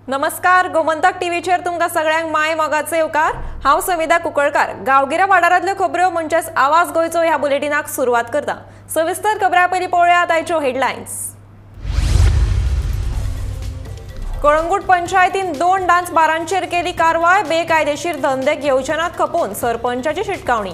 नमस्कार, गोमंतक टीव्हीचेर तुमकां सगळ्यांक my मोगाचो येवकार। हांव सविता कुंकळकार। गांवगिऱ्या वाठारांतल्यो खबऱ्यो म्हणजेच आवाज गोंयचो ह्या बुलेटिनाक सुरवात करता। सविस्तर खबरां पयलीं पळोवया आयच्यो हेडलायन्स। कळंगूट पंचायतीन 2 डान्स बारांचेर केली कारवाय, बेकायदेशीर धंदे घेवचे नात खपोवन सरपंचाची शिटकावणी।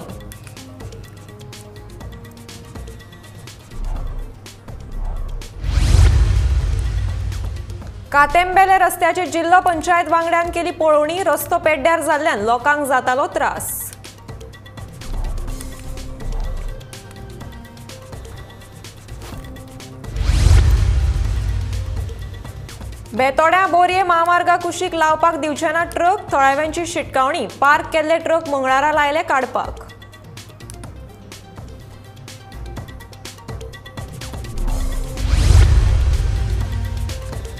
कातेंबेले रस्त्याचे जिल्लो पंचायत वांगड्यान केली पळोवणी, रस्तो पेड्ड्यार जाल्ल्यान लोकांक जातालो त्रास। बेतोड्या बोरये म्हामार्गा कुशीक लावपाक दिवचे ना ट्रक, थळाव्यांची शिटकावणी, पार्क केल्ले ट्रक मंगळारा लायले काडपाक।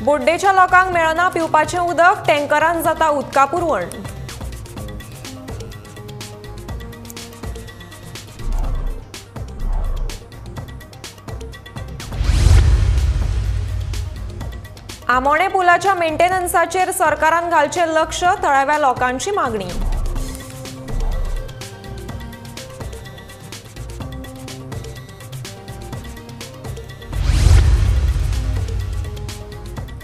बोड्डेच्या लोकांक मेळना पिवपाचें उदक, टँकरान जाता उदका पुरवण। आमोणे पुलाच्या मेंटेनन्साचेर सरकारान घालचें लक्ष, थळाव्या लोकांची मागणी।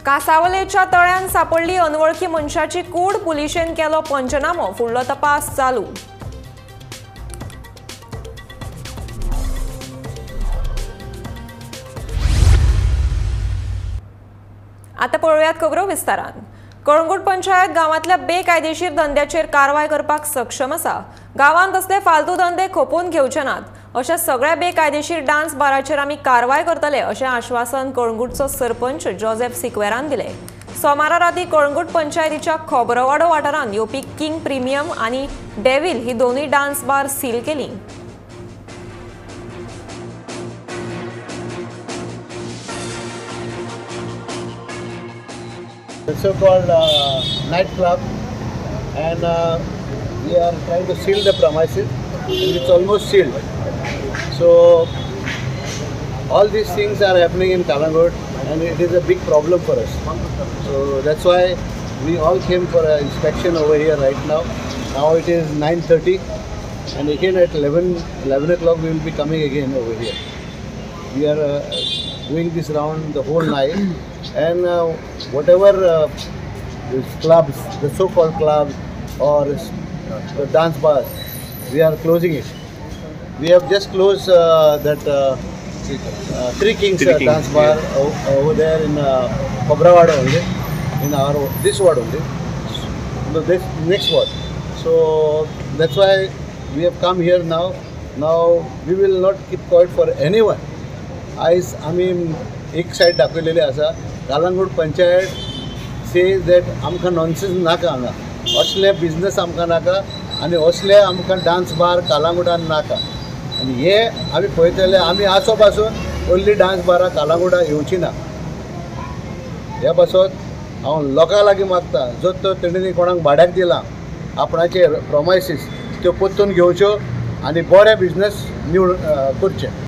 कासावलेच्या तळ्यान सापडली अनवळखी मनशाची कूड, पुलिशेन केलो पंचनामो, फुडलो तपास चालू। आता पळोवयात खबरो विस्तारान। कळंगूट पंचायत गांवांतल्या बेकायदेशीर धंद्याचेर कारवाय करपाक सक्षम आसा। गांवांत असले फालतू धंदे खपोवन घेवचे नात, अशा सगळ्या बेकायदेशीर डान्स बाराचेर आमी कारवाय करतले अशें आश्वासन कळंगूटचो सरपंच जोसेफ सिक्वेरान दिलें। सोमारा राती कळंगूट पंचायतीच्या खोबरोवाडो वाठारांत येवपी किंग प्रिमियम आनी डेव्हिल ही दोनूय डान्स बार सील केली। So-called night club, and we are trying to seal the premises, and it's almost sealed. So all these things are happening in Calangute, and it is a big problem for us. So that's why we all came for an inspection over here right now. Now it is 9:30, and again at 11 o'clock we will be coming again over here. We are doing this round the whole night, and whatever these clubs, the so-called clubs or the dance bars, we are closing it. We have just closed that Three Kings dance bar, yeah, over there in Kobrawada only, in our this ward only, no, this next ward. So that's why we have come here now. Now we will not keep quiet for anyone. आयज आमी एक side दाखयलेली आसा। कालंगूट पंचायत सेज that आमकां nonsense नाका, हांगा असले business आमकां नाका आनी असले आमकां डान्स बार कालंगुटान नाका। आनी हे आमी पळयतले, आमी आसो पासून ओन्ली डान्स बारां कालंगुटा येवची ना। ह्या पासत हांव लोकां लागीं मागता, जो तो तेणी कोणाक भाड्याक दिला आपणाचे प्रोमायसीस त्यो परतून घेवच्यो आनी बरे बिजनस निवड करचे।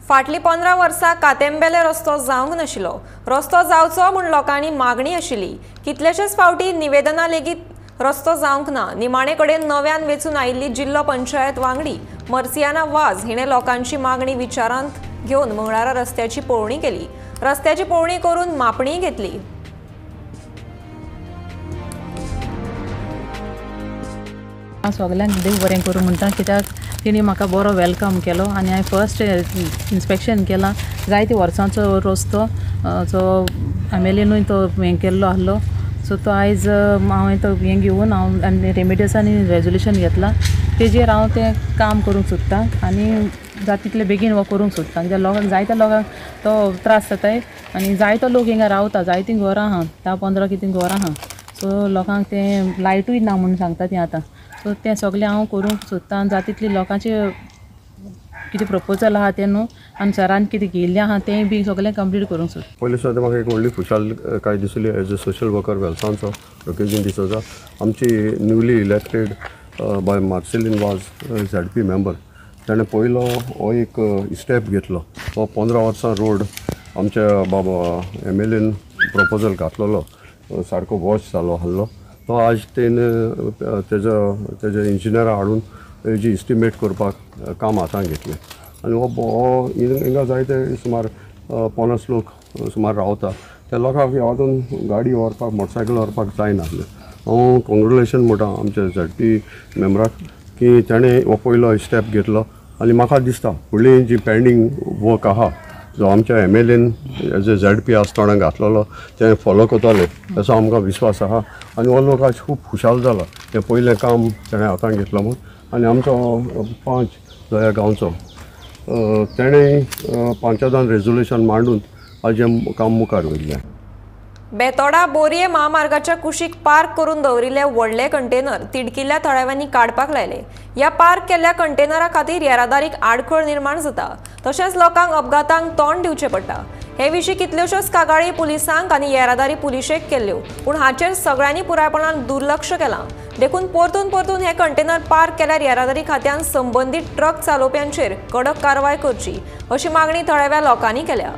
फाटली 15 वर्सां कातेंबेले रस्तो जावंक नाशिल्लो, रस्तो जावचो म्हूण लोकांनी मागणी आशिल्ली। कितलेशेच फावटी निवेदनां लेगीत रस्तो जावंक ना। निमाणे कडेन नव्यान वेंचून आयिल्ली जिल्लो पंचायत वांगडी मर्सियाना वाज हिणें लोकांची मागणी विचारांत घेवन मंगळारा रस्त्याची पळोवणी केली। रस्त्याची पळोवणी करून मापणीय घेतली। हांव सगल्यांक देव बरें करूं म्हणटा, कित्याक तिणी म्हाका बरो welcome केलो आनी हांवें फर्स्ट इन्स्पेक्शन केलां। जायते वर्सांचो रस्तो जो एम एल एनूय तो हें केल्लो आसलो, सो तो आयज हांवें तो हें घेवन हांव आनी रेमिडियस आनी रेजोल्युशन घेतलां, तेजेर हांव तें काम करूंक सोदतां आनी जाता तितले बेगीन हो करूंक सोदतां, कित्याक लोकांक जायत्या लोकांक तो त्रास जाताय आनी जायतो लोक हिंगा रावता, जायतीं घरां आहा, 10-15 कितें घरां आहा, सो लोकांक तें लायटूय ना म्हूण सांगता तीं आतां। सो तें सगळें हांव करूंक सोदतां आनी जाता तितलें लोकांचें कितें प्रपोजल आहा तें न्हू आनी सरान कितें घेयिल्लें आहा तें बी सगळें कंप्लीट करूंक सोदता। पयलीं सुद्दां म्हाका एक व्हडली खुशालकाय दिसली एज अ सोशल वर्कर वेलसांचो रोकेजीन डिसोजा, आमची newly elected by Marceline Vaz ZP member, ताणें पयलो हो एक स्टेप घेतलो। तो 15 वर्सां रोड आमच्या बाबा एम एल एन प्रपोजल घातलेलो सारको वॉश जालो आहलो तो आज तेणे तेजो इंजिनियरा हाडून हेजी इस्टिमेट करपाक काम हातांत घेतलें. आनी हो हिंगा जायते सुमार 50 लोक सुमार रावता त्या लोकांक ह्या वाटेन गाडी व्हरपाक मोटरसायकल व्हरपाक जायनासलें. हांव कॉंग्रेच्युलेशन म्हणटा आमच्या झेडपी मेंबराक की ताणें हो पयलो स्टेप घेतलो आनी म्हाका दिसता फुडली जी पेंडींग वर्क आहा जो आमच्या MLAन एज ए ZP आसतना घातलेलो तें फॉलो करतले असो आमकां विस्वास आहा. आनी हो लोक आज खूब खुशाल जाला तें पयलें काम ताणें हातांत घेतलो म्हूण. आनी आमचो पंच जो ह्या गांवचो तेणें पंचायतान रेजोल्युशन मांडून आज हें काम मुखार व्हेल्लें. बेतोडा बोरये महामार्गाच्या कुशीक पार्क करून दवरिल्ले व्हडले कंटेनर तिडकिल्ल्या थळाव्यांनी काडपाक लायले. ह्या पार्क केल्ल्या कंटेनरा खातीर येरादारीक आडखळ निर्माण जाता तशेंच लोकांक अपघातांक तोंड दिवचें पडटा. हे विशीं कितल्योश्योच कागाळी पुलिसांक आनी येरादारी पुलिशेक केल्ल्यो पूण हाचेर सगळ्यांनी पुरायपणान दुर्लक्ष केलां. देखून परतून परतून हे कंटेनर पार्क केल्यार येरादारी खात्यान संबंदीत ट्रक चालोवप्यांचेर कडक कारवाय करची अशी मागणी थळाव्या लोकांनी केल्या.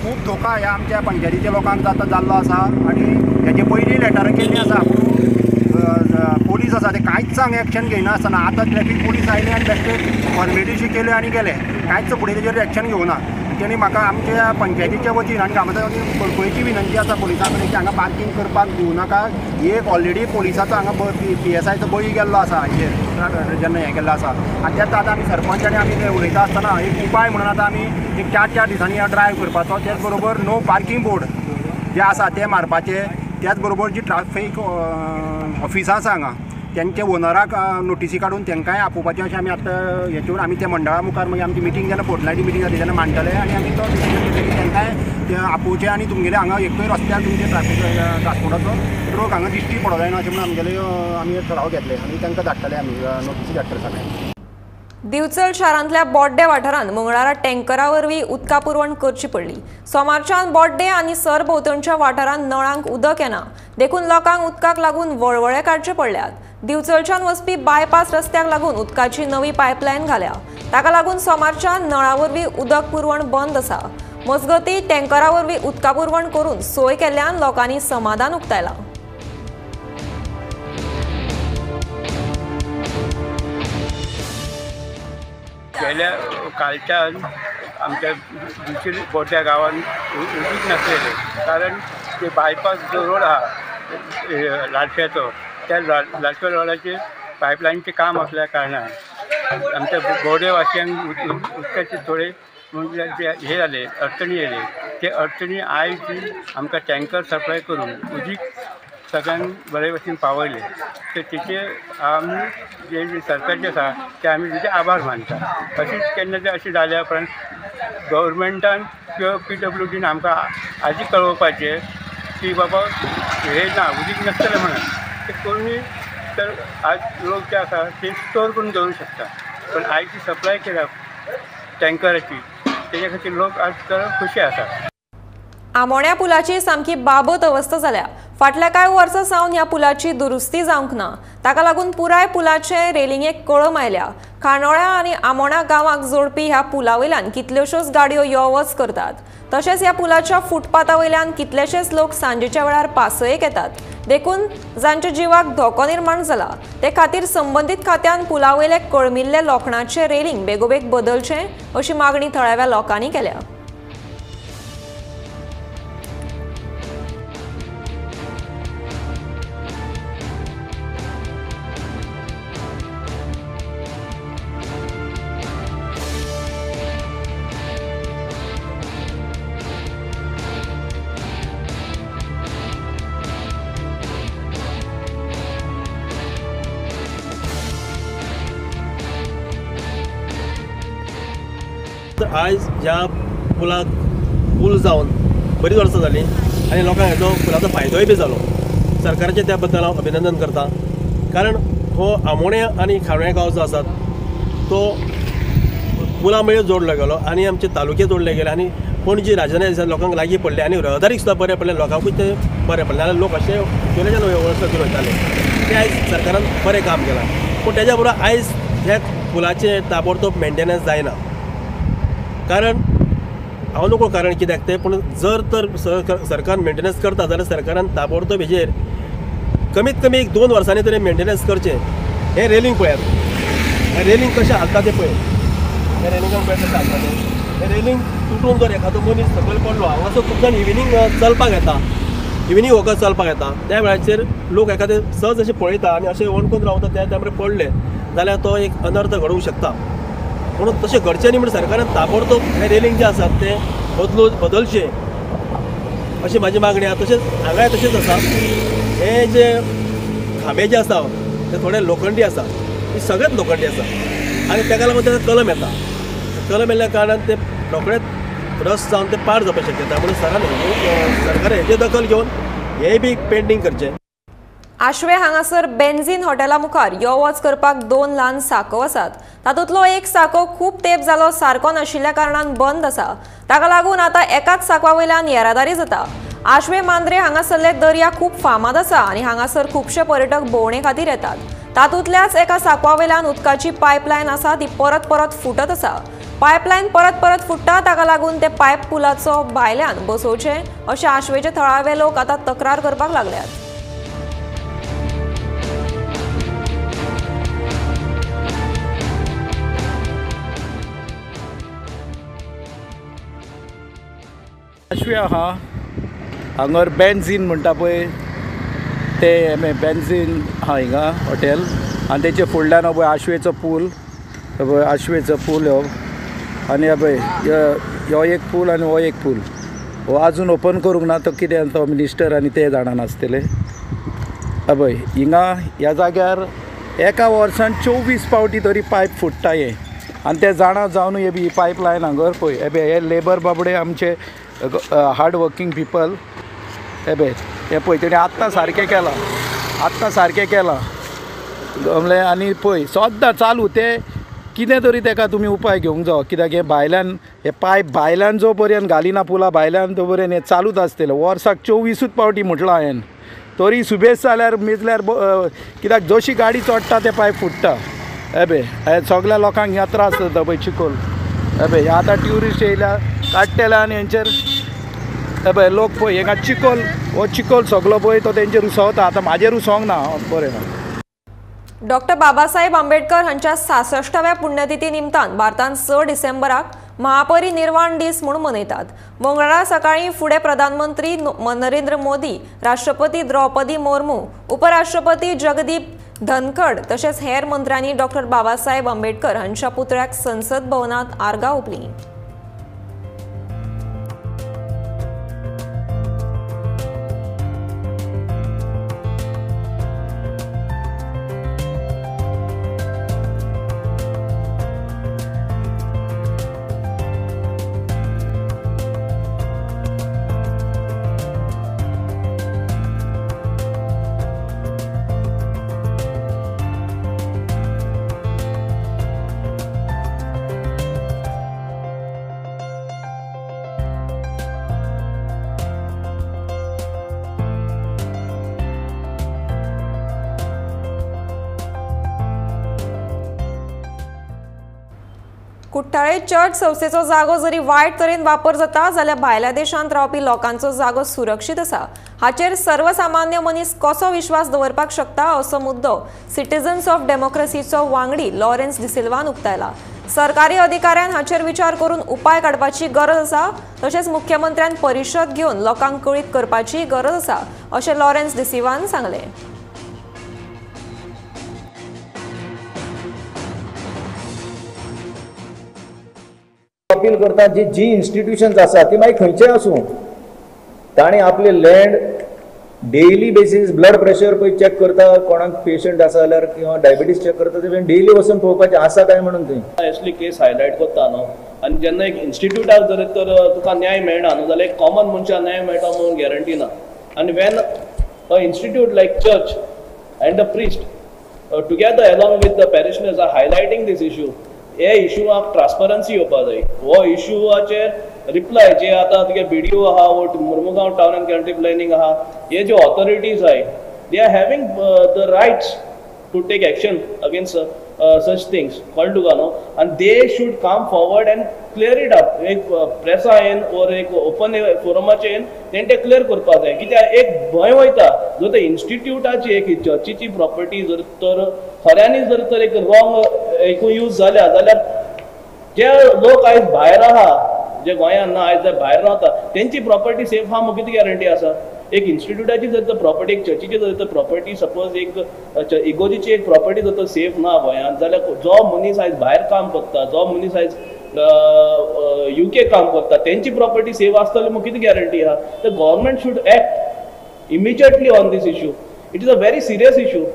खूब धोका ह्या आमच्या पंचायतीच्या लोकांक जाता जाल्लो आसा आनी हेजे पयलीं लेटरां केल्लीं आसा पूण पोलीस आसा ते कांयच हांगा एक्शन घेयना आसतना आतां ट्रॅफीक पोलीस आयले आनी बेश्टे फॉर्मेलिटी केल्यो आनी गेले, कांयच फुडें तेजेर एक्शन घेवना. तेणी म्हाका आमच्या पंचायतीच्या वतीन आनी ग्रामस्थां वतीन कळकळीची विनंती आसा पोलिसां कडेन की हांगा पार्कींग करपाक दिवं नाका. एक ऑलरेडी पोलिसाचो हांगा PSIचो बळी गेल्लो आसा हेजेर जेन्ना हें केल्लो आसा आनी तेच आतां आमी सरपंच आनी आमी ते उलयता आसतना एक उपाय म्हणून आतां आमी एक 4-4 दिसांनी ड्रायव्ह करपाचो, त्याच बरोबर नो पार्कींग बोर्ड जे आसा ते मारपाचे, त्याच बरोबर जी ट्राफीक ऑफिसां आसा हांगा तेंच्या ओनराक नोटिसी काडून तांकांय आपोवपाचें अशें आमी आतां हेचेर आमी त्या मंडळा मुखार मागीर आमची मिटींग जेन्ना फोर्टनायटी मिटींग जाली तेन्ना मांडटले आनी आमी तो डिसिजन घेतले की तांकांय ते आपोवचें आनी तुमगेले हांगा एकूय रस्त्यार तुमचे ट्राफीक ट्रान्सपोर्टाचो रोग हांगा दिश्टी पडो जायना अशें म्हणून आमगेले आमी ठराव घेतले आनी तांकां धाडटले आमी नोटिसी धाडटले सगळ्यांक. दिवचल शारांतल्या बोड्डे वाठारांत मंगळारा टँकरा वरवीं उदका पुरवण करची पडली. सोमारच्यान बोड्डे आनी सरभोंवतणच्या वाठारांत नळांक उदक येना देखून लोकांक उदकाक लागून वळवळे काडचे पडल्यात. दिवचलच्यान वचपी बायपास रस्त्याक लागून उदकाची नवी पायपलायन घाल्या ताका लागून सोमारच्यान नळा वरवीं उदक पुरवण बंद आसा. मजगतीं टँकरा वरवीं उदका पुरवण करून सोय केल्ल्यान लोकांनी समाधान उक्तायलां. गेल्या कालच्यान आमच्या दिवचल बोड्ड्या गांवांत उदीक नासलेलें, कारण ते बायपास जो रोड आहा लाडफ्याचो त्या लाडफ्या रोडाचेर पायपलायनचें काम आसल्या कारणान आमच्या बोडे वासियांक उदकाचे थोडे म्हणजे हे जाले अडचणी येयले. ते अडचणी आयज आमकां टँकर सप्लाय करून उदीक सगळ्यांक बरे भशेन पावयले. तर तेचे आमी जे सरकारचे आसा ते आमी तेचे आभार मानता. अशीच केन्ना ते अशें जाल्या उपरांत गव्हर्मेंटान किंवा PWDन आमकां आजी कळोवपाचें की बाबा हे ना उदीक नासतलें म्हणून ते कोणी तर आज लोक जे आसा ते स्टोर करून दवरूंक शकता, पण आयज जी सप्लाय केल्या टँकराची तेच्या खातीर लोक आज खुशी आसा. आमोण्या पुलाची सामकी बाबत अवस्था जाल्या. फाटल्या कांय वर्सां सावन ह्या पुलाची दुरुस्ती जावंक ना ताका लागून पुराय पुलाचे रेलिंगेक कळम आयल्या. खांडोळ्या आनी आमोणा गांवाक जोडपी ह्या पुला वयल्यान कितल्योश्योच गाडयो यो वच करतात तशेंच ह्या पुलाच्या फुटपाथा वयल्यान कितलेशेच लोक सांजेच्या वेळार पासयेक येतात देखून जांच्या जिवाक धोको निर्माण जाला. ते खातीर संबंदीत खात्यान पुला वयले कळमिल्ले लोखणाचे रेलिंग बेगोबेग बदलचें अशी मागणी थळाव्या लोकांनी केल्या. आयज ह्या पुलाक पूल जावन बरीच वर्सां जालीं आनी लोकांक हेजो पुलाचो फायदोय बी जालो. सरकाराचें त्या बद्दल हांव अभिनंदन करता, कारण हो आमोण्या आनी खांडोळ्या गांव जो आसा तो पुला मेळून जोडलो गेलो आनी आमचे तालुके जोडले गेले आनी पणजी राजधानी लोकांक लागीं पडलें आनी रहदारीक सुद्दां बरें पडलें, लोकांकूय तें बरें पडलें. नाल्यार लोक अशे केल्याच्यान वेवस्था करून वयताले. तें आयज सरकारान बरें काम केलां, पूण तेज्या बरोबर आयज ह्या पुलाचें ताबडतोब मेंटेनन्स जायना. कारण हांव नको कारण कित्याक तें, पूण जर तर सरकार मेंटेनन्स करता जाल्यार सरकारान ताबडतोब हेजेर कमीत कमी एक 2 वर्सांनी तरी मेंटेनन्स करचें. हें रेलिंग पळयात, हें रेलिंग कशें हालता तें पळय, हें रेलिंगाक पळय कशें हालता तें. हें रेलिंग तुटून जर एखादो मनीस सकयल पडलो, हांगासर खूब जाण इविनींग चलपाक येता, इविनींग वॉकर चलपाक येता, त्या वेळाचेर लोक एखादे सहज अशें पळयता आनी अशें वणकून रावता, त्या टायमार पडले जाल्यार तो एक अनर्थ घडोवंक शकता. म्हणून तशें घडचें न्ही म्हणून सरकारान ताबडतोब हें रेलिंग जें आसा तें बदलचें अशी म्हाजी मागणी आसा. तशेंच हांगाय तशेंच आसा, हे जे खांबे जे आसा ते थोडे लोखंडी आसा, हे सगळेच लोखंडी आसा आनी ताका लागून ताका कलम येता. कलम येयल्ल्या कारणान ते रोखडेच रस जावन ते पाड जावपाक शक्यता. म्हणून सरकार हेजे दखल घेवन हेंय बी पेंडींग करचें. आश्वे हांगासर बेन्झीन हॉटेला मुखार यो वच करपाक 2 ल्हान साकव आसात. तातूंतलो एक साको खूब तेंप जालो सारको नाशिल्ल्या कारणान बंद आसा. ताका लागून आतां एकाच साकवा वयल्यान येरादारी जाता. आश्वे मांद्रे हांगासरले दर्या खूब फामाद आसा आनी हांगासर खुबशे पर्यटक भोंवणे खातीर येतात. तातूंतल्याच एका साकवा वयल्यान उदकाची पायपलायन आसा ती परत परत फुटत आसा. पायपलायन परत परत फुट्टा, ताका लागून ते पायप पुलाचो भायल्यान बसोवचे अशे आश्वेचे थळावे लोक आतां तक्रार करपाक लागल्यात. आश्वे आहा हांगर बेन्झीन म्हणटा पळय ते बेन्झीन आहा हिंगा हॉटेल आनी तेचे फुडल्यान हो पळय आश्वेचो पूल, पळय आश्वेचो पूल हो, आनी पळय हो एक पूल आनी हो एक पूल हो आजून ओपन करूंक ना. तो कितें तो मिनिस्टर आनी ते जाणा नासतले. पळय हिंगा ह्या जाग्यार एका वर्सान 24 पावटी तरी पायप फुट्टा हें, आनी ते जाणा जावन हे बी पायप लायन हांगर पळय हे हे लेबर बाबडे आमचे हार्ड वर्कींग पिपल. हे पळय हे पळय तेणी आत्तां सारकें केलां, आत्तां सारकें केलां म्हणलें. आनी पळय सद्दां चालू ते कितें तरी तेका तुमी उपाय घेवंक जावो, कित्याक हे भायल्यान हे पायप भायल्यान जो पर्यंत घालिना पुला भायल्यान तो पर्यंत हें चालूच आसतलें. वर्साक 24 पावटी म्हटलां हांवें, तरी सुबेज जाल्यार मेजल्यार कित्याक जशी गाडी चडटा ते पायप फुट्टा. हे पळय सगळ्या लोकांक ह्या त्रास जाता पळय चिकोल. हे पळय आतां ट्युरिस्ट येयल्या काडटेले आनी हेंचेर हे पळय लोक पळय हेंगा चिकोल, हो चिकोल सगलो पळय तो तेंचेर उसवता. आतां म्हाजेर उसोवंक ना, बरें ना. डॉक्टर बाबासाहेब आंबेडकर हांच्या 66व्या पुण्यतिथी निमतान भारतांत 6 डिसेंबराक महापरिनिर्वाण दीस म्हूण मनयतात. मंगळारा सकाळीं फुडें प्रधानमंत्री नरेंद्र मोदी, राष्ट्रपती द्रौपदी मुर्मू, उपराष्ट्रपती जगदीप धनखड तशेंच हेर मंत्र्यांनी डॉक्टर बाबासाहेब आंबेडकर हांच्या पुतळ्याक संसद भवनांत आर्गां ओंपलीं. कुठ्ठाळे चर्च संस्थेचो जागो जरी वायट तरेन वापर जाता जाल्यार भायल्या देशांत रावपी लोकांचो जागो सुरक्षीत आसा हाचेर सर्वसामान्य मनीस कसो विश्वास दवरपाक शकता असो मुद्दो सिटीजन्स ऑफ डेमोक्रेसीचो वांगडी लॉरेन्स डिसिल्वान उक्तायला. सरकारी अधिकाऱ्यान हाचेर विचार करून उपाय काडपाची गरज आसा तशेंच मुख्यमंत्र्यान परिशद घेवन लोकांक कळीत करपाची गरज आसा अशें लॉरेन्स डिसिल्वान सांगलें. अपील करता जी जी इन्स्टिट्यूशन्स आसा ती मागीर खंयचे आसूं ताणें आपले land daily basis blood pressure पळय चॅक करता, कोणाक पेशंट आसा जाल्यार किंवा डायबिटीज चॅक करता, ते डेली वचून पळोवपाचें आसा काय म्हणून थंय. असली केस हायलायट करता न्हू, आनी जेन्ना एक इन्स्टिट्यूटाक जर तर तुका न्याय मेळना न्हू जाल्यार एक कॉमन मनशाक न्याय मेळटा म्हणून गॅरंटी ना. आनी when a institute like church and a priest together along with the parishioners are highlighting this issue, हे इशूआक ट्रान्सपरन्सी येवपा जाय. हो इशूआचेर रिप्लाय जे आतां तुगे बीडीओ आहा वो Mormugao town and country planning आहा, हे जे ऑथॉरिटीज आहाय they are having the rights to take action against such things. कळ्ळें तुका न्हू? आनी they should come forward and clear it up. एक प्रेसा येन ओर एक ओपन फोरमाचेर येन तेणें तें क्लियर करपाक जाय. कित्याक एक भंय वयता जर ते इन्स्टिट्यूटाची एक चर्चीची प्रॉपर्टी जर तर खऱ्यांनी जर तर एक रॉंग एकूय यूज जाल्या जाल्यार जे लोक आयज भायर आहा, जे गोंयांत ना आयज जे भायर रावता तेंची प्रॉपर्टी सेफ आहा म्हूण कितें गॅरंटी आसा? एक इन्स्टिट्यूटाची जर तर प्रॉपर्टी, एक चर्चीची जर तर प्रॉपर्टी सपोज एक इगोजीची एक प्रॉपर्टी जर तर सेफ ना गोंयांत जाल्यार जो मनीस आयज भायर काम करता, जो मनीस आयज युके काम करता तेंची प्रॉपर्टी सेफ आसतली म्हूण कितें गॅरंटी आहा? तर government should act immediately on this issue. It is a very serious issue.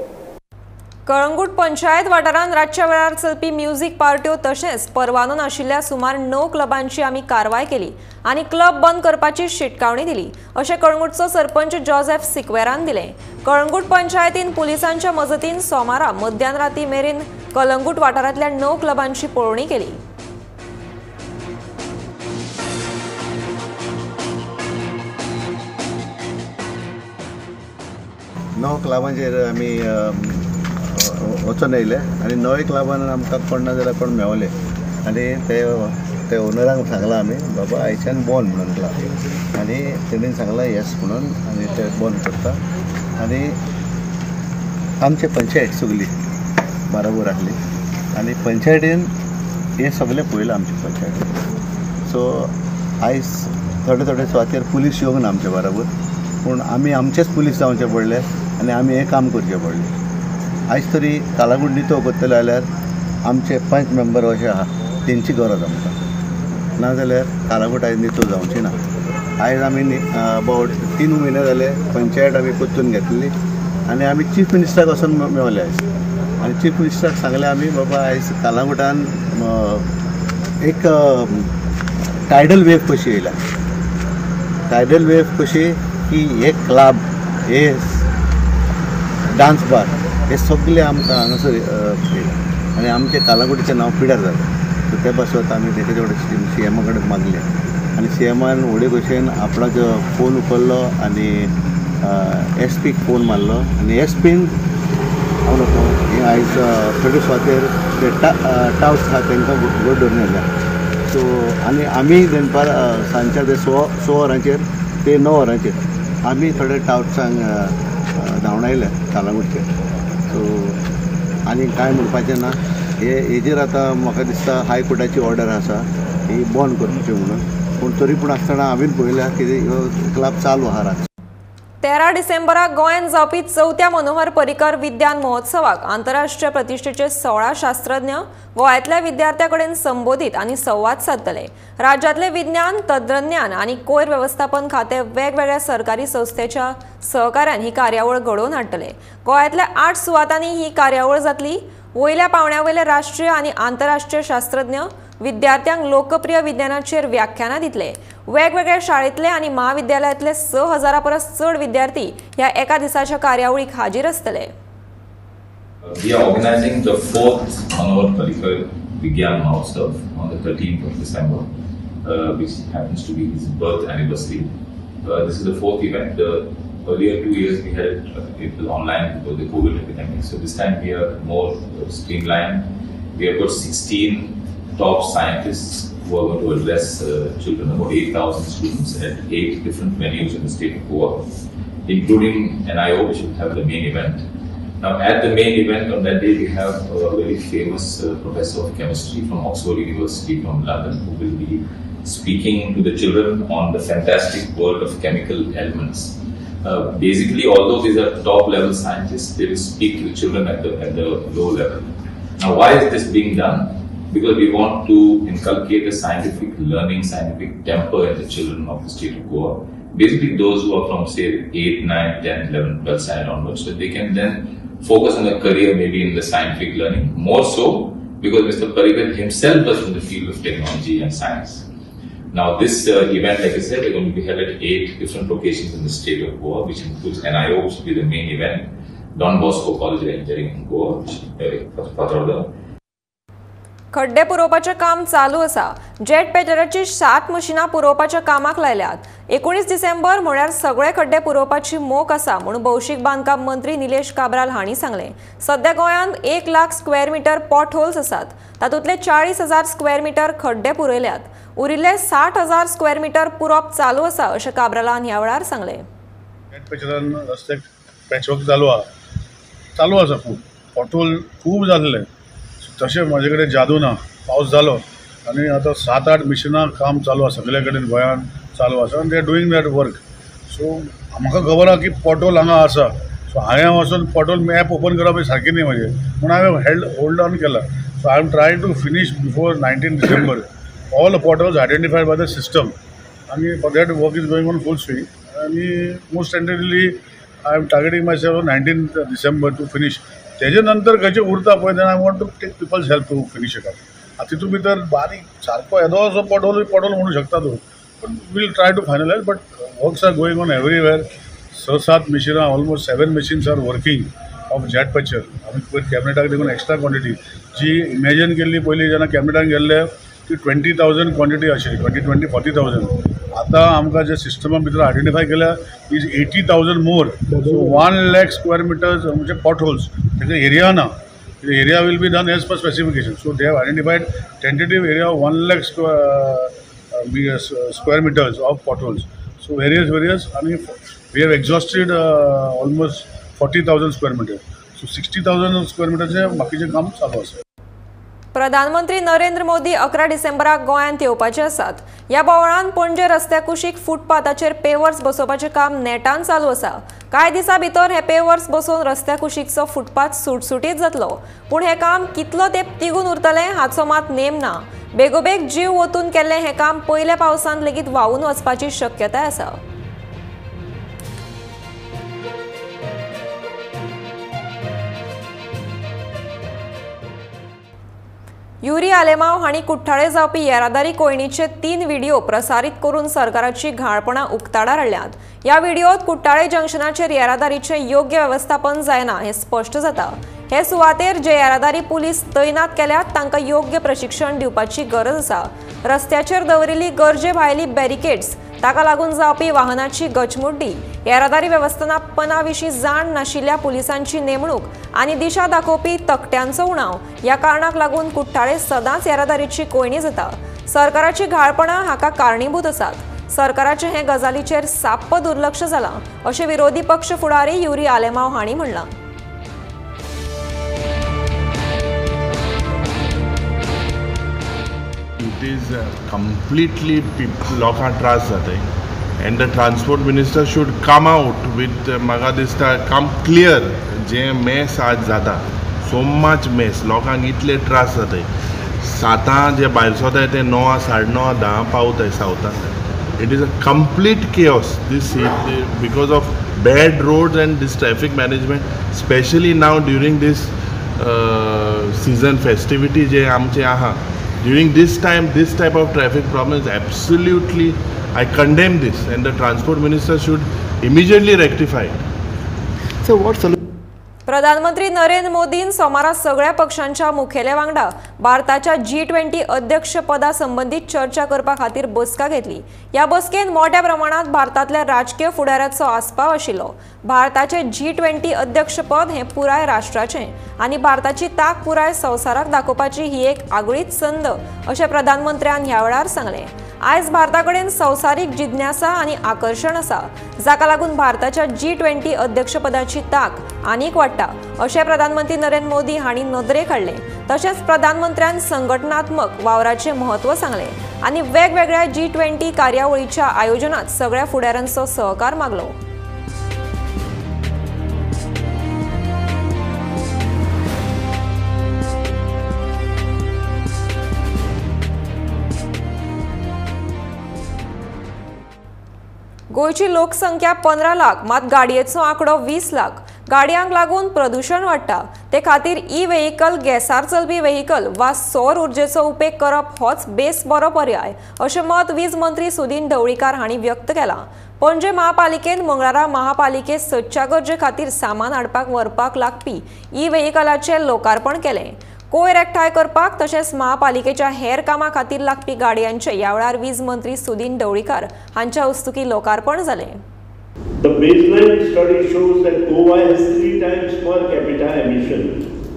Calangute panchayat वाठारांत रातच्या वेळार चलपी म्युझिक पार्ट्यो तशेंच परवानो नाशिल्ल्या सुमार 9 क्लबांची आमी कारवाय केली आनी क्लब बंद करपाची शिटकावणी दिली अशें कळंगूटचो सरपंच जोसेफ सिक्वेरान दिलें. कळंगूट पंचायतीन पुलिसांच्या मजतीन सोमारा मध्यान राती मेरेन कलंगूट वाठारांतल्या 9 क्लबांची पळोवणी केली. णव क्लबांचेर आमी वचून येयले आनी णवूय क्लबान आमकां कोण ना जाल्यार कोण मेवले आनी ते ते ओनरांक सांगलां आमी बाबा आयच्यान बंद म्हणून क्लब, आनी तेणेन सांगलां येस म्हणून आनी ते बंद करता. आनी आमचे पंचायत सगली बाराबर आहली आनी पंचायतीन हें सगळें पळयलां आमचे पंचायतीन. सो आयज थोडे थोडे सुवातेर पुलीस येवंक ना आमचे बाराबर, पूण आमी आमचेच पुलीस जावचें पडलें आनी आमी हें काम करचें पडलें. आयज तरी कालांगूट नितो करतले जाल्यार आमचे पंच मेंबर अशे आहा तेंची गरज आमकां, नाजाल्यार कालांगूट आयज नितो जावची ना. आयज आमी अबावट 3 म्हयने जाले पंचायत आमी परतून घेतली आनी आमी चीफ मिनिस्टराक वचून मेवले आयज आनी चीफ मिनिस्टराक सांगलें आमी बाबा आयज कालांगुटान एक टायडल वेव कशी येयल्या, टायडल वेव कशी की हे क्लब, हे डांस बार हे सगळे आमकां हांगासर येयला आनी आमचें कालांगुटीचें नांव पिड्यार जालें. सो ते पासत आमी तेजे कडेन सी एमा कडेन मागलें आनी सी एमान व्हडे भशेन आपणाचो फोन उखल्लो आनी एस पीक फोन मारलो आनी एस पीन हांव नको हे आयज थोडे सुवातेर ते टावट्स आहा तांकां गोड धरून येयल्या. सो आनी आमी दनपार सांजच्या ते 6 वरांचेर ते 9 वरांचेर आमी थोडे टावट्सांक धांवडायले कालांगुटचेर. सो आनी कांय म्हणपाचें ना, हे हेजेर आतां म्हाका दिसता हायकोर्टाची ऑर्डर आसा ही बंद करची म्हणून, पूण तरी पूण आसतना हांवें पळयल्या की ह्यो क्लब चालू आहा रात. 13 डिसेंबराक गोंयांत जावपी 4थ्या मनोहर पर्रीकर विज्ञान महोत्सवाक आंतरराष्ट्रीय प्रतिष्ठेचे 16 शास्त्रज्ञ गोंयांतल्या विद्यार्थ्यां कडेन संबोधीत आनी संवाद सादतले. राज्यांतले विज्ञान, तंत्रज्ञान आनी कोयर वेवस्थापन खातें वेगवेगळ्या सरकारी संस्थेच्या सहकार्यान ही कार्यावळ घडोवन हाडटले. गोंयांतल्या 8 सुवातांनी ही कार्यावळ जातली. वयल्या पावंड्या वयले राष्ट्रीय आनी आंतरराष्ट्रीय शास्त्रज्ञ विद्यार्थ्यांक लोकप्रिय विज्ञानाचेर व्याख्यानां दितले. वेगवेगळ्या शाळेंतले आनी महाविद्यालयांतले 6000 परस चड विद्यार्थी ह्या एका दिसाच्या कार्यावळीक हाजीर आसतले. We are organizing the 4th Manohar Parrikar Vigyan Mahotsav on the 13th of December, which happens to be his birth anniversary. This is the 4th event. The earlier 2 years we had it was online because of the COVID epidemic. So this time we are more streamlined. We have got 16 top scientists who are going to address children, about 8,000 students at 8 different venues in the state of Goa, including NIO, which will have the main event. Now, at the main event on that day, we have a very famous professor of chemistry from Oxford University from London, who will be speaking to the children on the fantastic world of chemical elements. Basically, although these are top level scientists, they will speak to the children at the low level. Now, why is this being done? Because we want to inculcate a scientific learning, scientific temper in the children of the state of Goa. Basically, those who are from, say, 8, 9, 10, 11, 12 standard onwards, so they can then focus on their career maybe in the scientific learning, more so because Mr. Parrikar himself was from the field of technology and science. Now, this event, like I said, is going to be held at 8 different locations in the state of Goa, which includes NIO, which will be the main event, Don Bosco College of Engineering in Goa, which is Fatorda. खड्डे पुरोवपाचें काम चालू आसा. Jet पेटराची 7 मशिनां पुरोवपाच्या कामाक लायल्यात. 19 डिसेंबर म्हळ्यार सगळे खड्डे पुरोवपाची मोख आसा म्हूण भौशीक बांदकाम मंत्री निलेश काब्राल हांणी सांगलें. सध्या गोंयांत 1 lakh square metre pot holes आसात. तातूंतले 40,000 स्क्वेअर मिटर खड्डे पुरयल्यात. उरिल्ले 60,000 स्क्वेअर मिटर पुरोवप चालू आसा अशें काब्रालान ह्या वेळार सांगलें. जेट पेचरान रस्त्याक पॅचवर्क चालू आसा, चालू आसा. खूब पॉटहोल खूब जाल्ले. तशें म्हजे कडेन जादू ना. पावस जालो आनी आतां 7-8 मिशिनां काम चालू आसा सगळे कडेन गोंयांत चालू आसा आनी they are doing that work. So म्हाका खबर आहा की पॉटहोल हांगा आसा. सो हांवें वचून पॉटहोल मॅप ओपन करप हें सारकें न्ही म्हजें, म्हूण हांवें होल्ड ऑन केला. So I am trying to finish before 19 December all potholes identified by the system आनी for that work is going on full swing. आनी most tentatively I am targeting myself 19 December to finish. तेजे नंतर खंयचे उरता पळय then I want to take people's help to finish it up. आतां तितून भितर बारीक सारको येदोसो पॉटहोल पॉटहोल म्हणू शकता तूं, पण we'll try to finalise. But works are going on everywhere. 6-7 मिशिनां, almost 7 machines are working of jet patcher. आमी पयर कॅबिनेटाक देखून एक्स्ट्रा क्वॉन्टिटी जी इमेजीन केल्ली पयलीं जेन्ना कॅबिनेटान गेल्ले ती 20,000 क्वॉन्टिटी आशिल्ली, 20-40,000. आतां आमकां जे सिस्टमा भितर आयडेंटिफाय केल्या is 80,000 more. So 1 lakh square metres म्हणजे पॉटहोल्स तेजे एरिया ना, area will be done as per specification. So they have identified tentative area of 1 lakh square metres of potholes. So various various आनी we have exhausted almost 40,000 square metre. So 60,000 square मिटरचें बाकीचें काम चालू आसा. प्रधानमंत्री नरेंद्र मोदी 11 डिसेंबराक गोंयांत येवपाचे आसात. ह्या बोवाळान पणजे रस्त्या कुशीक फुटपाथाचेर पेवर्स बसोवपाचें काम नेटान चालू आसा. कांय दिसां भितर हे पेवर्स बसोवन रस्त्या कुशीकचो फुटपाथ सुटसुटीत जातलो. पूण हें काम कितलो तेंप तिगून उरतलें हाचो मात नेम ना. बेगोबेग जीव ओतून केल्लें हें काम पयल्या पावसांत लेगीत व्हांवून वचपाची शक्यताय आसा. युरी आलेमाव हांणी कुठ्ठाळे जावपी येरादारी कोंयडीचे 3 व्हिडिओ प्रसारीत करून सरकाराची घाळपणां उक्ताडार हाडल्यात. ह्या व्हिडिओत कुठ्ठाळे जंक्शनाचेर येरादारीचें योग्य वेवस्थापन जायना हें स्पश्ट जाता. हे सुवातेर जे येरादारी पुलीस तैनात केल्यात तांकां योग्य प्रशिक्षण दिवपाची गरज आसा. रस्त्याचेर दवरिल्ली गरजे भायली बॅरिकेड्स, ताका लागून जावपी वाहनाची गचमुड्डी, येरादारी वेवस्थापना विशीं जाण नाशिल्ल्या पुलिसांची नेमणूक आनी दिशा दाखोवपी तकट्यांचो उणाव ह्या कारणाक लागून कुठ्ठाळे सदांच येरादारीची कोंयडी जाता. सरकाराची घाळपणां हाका कारणीभूत आसात. सरकाराचें हे गजालीचेर साप्प दुर्लक्ष जालां अशें विरोधी पक्ष फुडारी युरी आलेमाव हांणी म्हणलां. It is completely लोकांक त्रास जाताय and the transport minister should come out with म्हाका दिसता कम क्लियर जे मेस आज जाता, सो मच मेस, लोकांक इतले त्रास जाताय. 7 जे भायर सरताय ते 9, 9:30, 10 पावताय सावथान. It is a complete chaos this because of bad roads and this traffic management, specially now during this season festivity जे आमचे आहा. During this time, this type of traffic problem is absolutely, I condemn this and the transport minister should immediately rectify it. So what solution? प्रधानमंत्री नरेंद्र मोदीन सोमारा सगळ्या पक्षांच्या मुखेल्या वांगडा भारताच्या G20 अध्यक्षपदा संबंदीत चर्चा करपा खातीर बसका घेतली. ह्या बसकेंत मोठ्या प्रमाणात भारतांतल्या राजकीय फुडाऱ्याचो आस्पाव आशिल्लो. भारताचे G20 अध्यक्षपद हें पुराय राष्ट्राचें आनी भारताची तांक पुराय संवसाराक दाखोवपाची ही एक आगळीच संद अशें प्रधानमंत्र्यान ह्या वेळार सांगलें. आयज भारता कडेन संवसारीक जिज्ञासा आनी आकर्शण आसा, जाका लागून भारताच्या G20 अध्यक्षपदाची तांक आनीक वाडटा अशें प्रधानमंत्री नरेंद्र मोदी हांणी नदरेक हाडलें. तशेंच प्रधानमंत्र्यान संघटनात्मक वावराचें म्हत्व सांगलें आनी वेगवेगळ्या G20 कार्यावळीच्या आयोजनात सगळ्या फुडाऱ्यांचो सहकार मागलो. गोंयची लोकसंख्या 15 लाख मात गाडयेचो आंकडो 20 लाख. गाडयांक लागून प्रदूषण वाडटा, ते खातीर ई व्हेकल, गॅसार चलपी व्हेकल वा सौर उर्जेचो उपेग करप होच बेस बरो पर्याय अशें मत वीज मंत्री सुदीन ढवळीकार हांणी व्यक्त केलां. पणजे महापालिकेन मंगळारा महापालिके सदच्या गरजे खातीर सामान हाडपाक व्हरपाक लागपी ई व्हेकलाचें लोकार्पण केलें. कोयर एकठांय करपाक तशेंच महापालिकेच्या हेर कामां खातीर लागपी गाडयांचे ह्या वेळार वीज मंत्री सुदिन ढवळीकार हांच्या हस्तुकीं लोकार्पण जालें. The baseline study shows that Goa has 3 times per capita emission,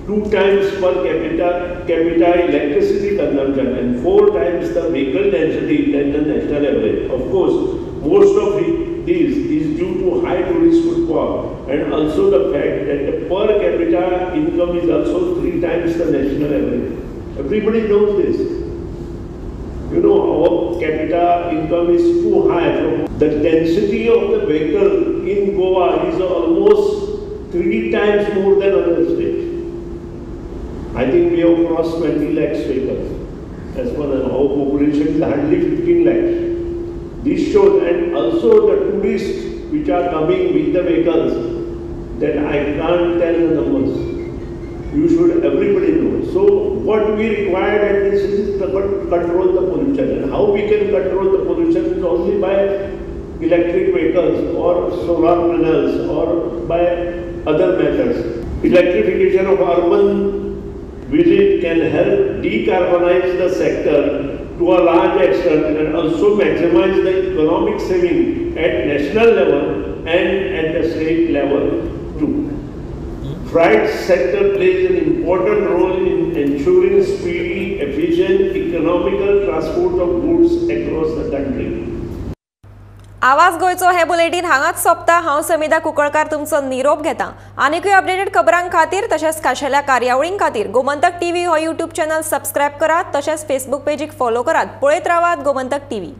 2 times per capita electricity consumption and 4 times the vehicle density than the national average. Of course, most of this is due to high tourist footfall and also the fact that the per capita income is also 3 times the national average. Everybody knows this. You know, our capita income is too high. From the density of the vehicle in Goa is almost 3 times more than other states. I think we have crossed 20 lakhs vehicles. As per our population is hardly 15 lakhs. This shows, and also the tourists which are coming with the vehicles, that I can't tell the numbers. You should, everybody knows. So what we require at this is to control the pollution. And how we can control the pollution is only by electric vehicles or solar panels or by other methods. Electrification of urban visit can help decarbonize the sector to a large extent and also maximize the economic saving at national level and at the state level too. Freight sector plays an important role in ensuring speedy, efficient, economical transport of goods across the country. आवाज गोंयचो हे bulletin हांगाच सोंपता. हांव समिधा कुंकळकार तुमचो निरोप घेता. आनीकूय अपडेटेड खबरां खातीर तशेंच खाशेल्या कार्यावळीं खातीर गोमंतक टीव्ही हो यूट्यूब चॅनल सबस्क्रायब करात, तशेंच फेसबूक पेजीक फॉलो करात. पळयत रावात गोमंतक टीव्ही.